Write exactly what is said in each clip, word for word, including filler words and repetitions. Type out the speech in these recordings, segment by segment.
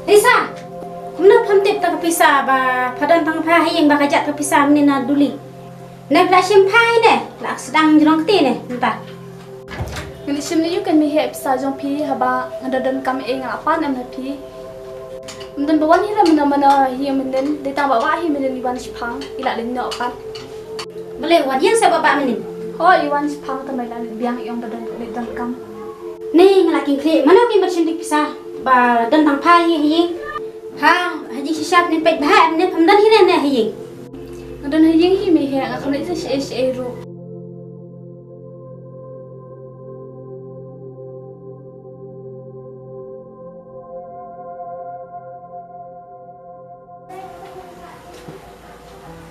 Lisa, kumno pham tip ta ka pisa ba pha don tang pha ha ïing ba ka jat ka pisa mynnin na duli? Ne pha la shim pha hi ne, la sdang jrong kti ne mynta. Ngan shim ne ïu kan mi he pisa jong phi haba nga da don kam e nga la pan em na phi. Ym don ba wan hi la mano mano hi mynnin, dei tang ba wah hi mynnin i wan shipang, i la lin noh pan. Balei wat ïeng sa ba ba mynnin? Ho i wan shipang tang ba i la lin biang i ong ba don lin don kam. Ni nga la king khlieh mano ki mat shin dik pisa ba don tang pha hi hi. Ha, ha ji shisha ne peit ba ha ne pham don hi ne ne hi. Nga don ha ïing hi mi he nga kham leit sa shi shi ruh.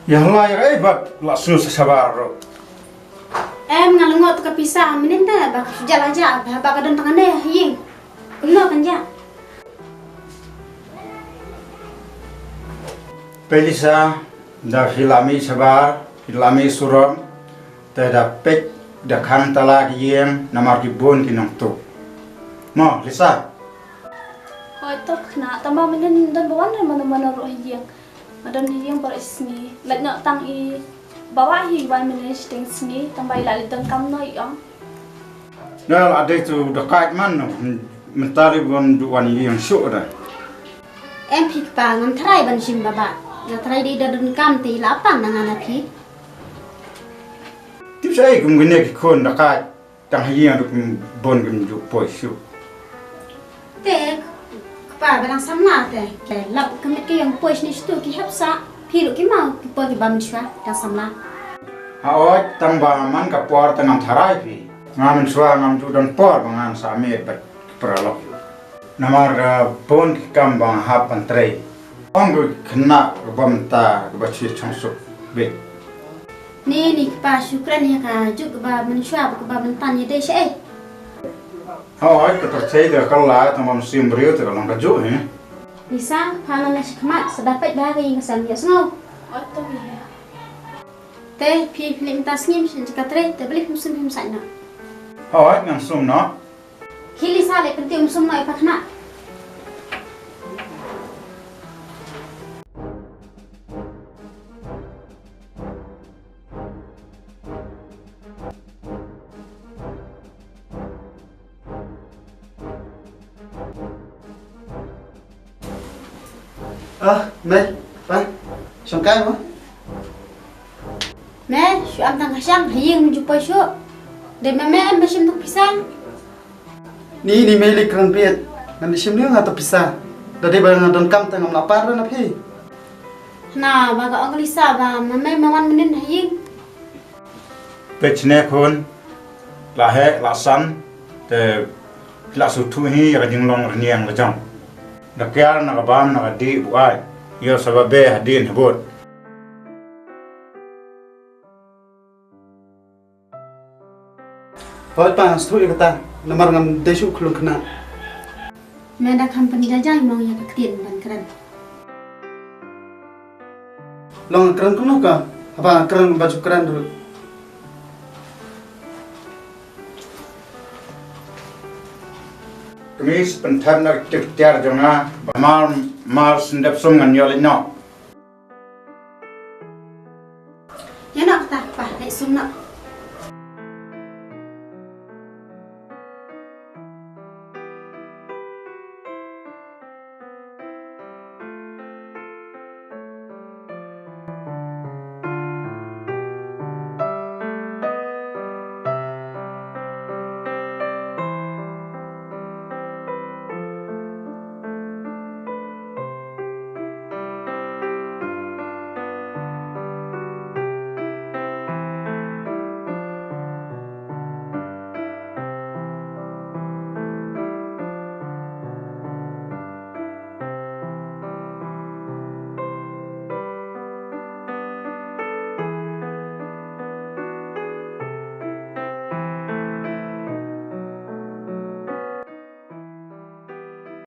Ïa la ïa ei bad la snu sa shabar ruh. Em nga la ngot ka pisa mynnin te ba ka shu jala ja ba ba ka don tang ne ha ïing. Kumno kan ja. Pei Lisa, da phi la mih shabar, phi la mih surok, te da peit da khang tala ki ïing namar ki bun ki nongtuh. Mo Lisa. Hoi to khynnah, tang ba mynnin don ba wan re mano mano ruh ha ïing. Nga don ha ïing baroh i sngi, lait noh tang i ba wah hi wan mynne shiteng sngi, tang ba i la leit don kam noh i ong. Nga la dei tu da kait man, mynta ri bun du wan ïing shuh da. Em phi kpa ngam tharai ban shim ba ba. Nga tharai dei da don kam te i la pan na nga na phi. Tip sa ei kum kine ki khun da kait. Tang ha ïing ruh kim bun kim ju poi shuh. Te kpa ba dang samla te. Te lap ka met ka ïong poi shini shtu ki hep sa. Phi ruh ki mau ki poi ki bam shwa dang samla. Ha oi tang ba man ka por tang ngam tharai phi. Ngam shuwa ngam ju don por ba ngan sa met bad ki paralok. Namar ka bun ki kam ba nga hap ban trei. Ong ka khynnah ka ba mynta ka ba shu ïa chong suk bit. Ni ni kpa shu kren ïa ka juk ka ba mynshuwa ba ka ba mynta ïa dei shaei. Hooid ka pyrthei ka kylla tang ba mynsiem briew te ka long ka juk hi. Lisa, pha nang na shi khmat sa da peit ba ka ïing ka sem ïa sngew. Oi to ïa. Te phi phi leh mynta sngi shin jaka trei te beli phi mynsiem phi mynsiem noh. Hooid ngan sum noh. Hi Lisa leh pynti um sum noh ïa pha khynnah. Ah, mei, pa, shong kai mo? Me, shu am tang ka shang, ha ïing mynta ju poi shuh. Dei me me em ba shim tuk pisa. Ni ni me lei kren beit. Ngan da shim ïa nga tuk pisa. Da dei ba nga don kam te ngam la par na phi. Na ba ka ong Lisa ba me me me wan mynnin ha ïing. Peit shane khun. La heh la san te la shu thuh hi ïa ka jinglong rniang la jong. Da kiar na ka bam na ka dih buaid. Ïoh sa ba be hadien habud. Hooid pa, sngewthuh ïa kata, namar ngam dei shuh khlung khynnah. Me da kham pynjaja mong ïa ka ktien ban kren. Long kren kumno ka, haba kren ba ju kren ruh. Kmie, pynthep na ka tiar jong nga, ba mar mar sendep sum ngan ïoh leit noh.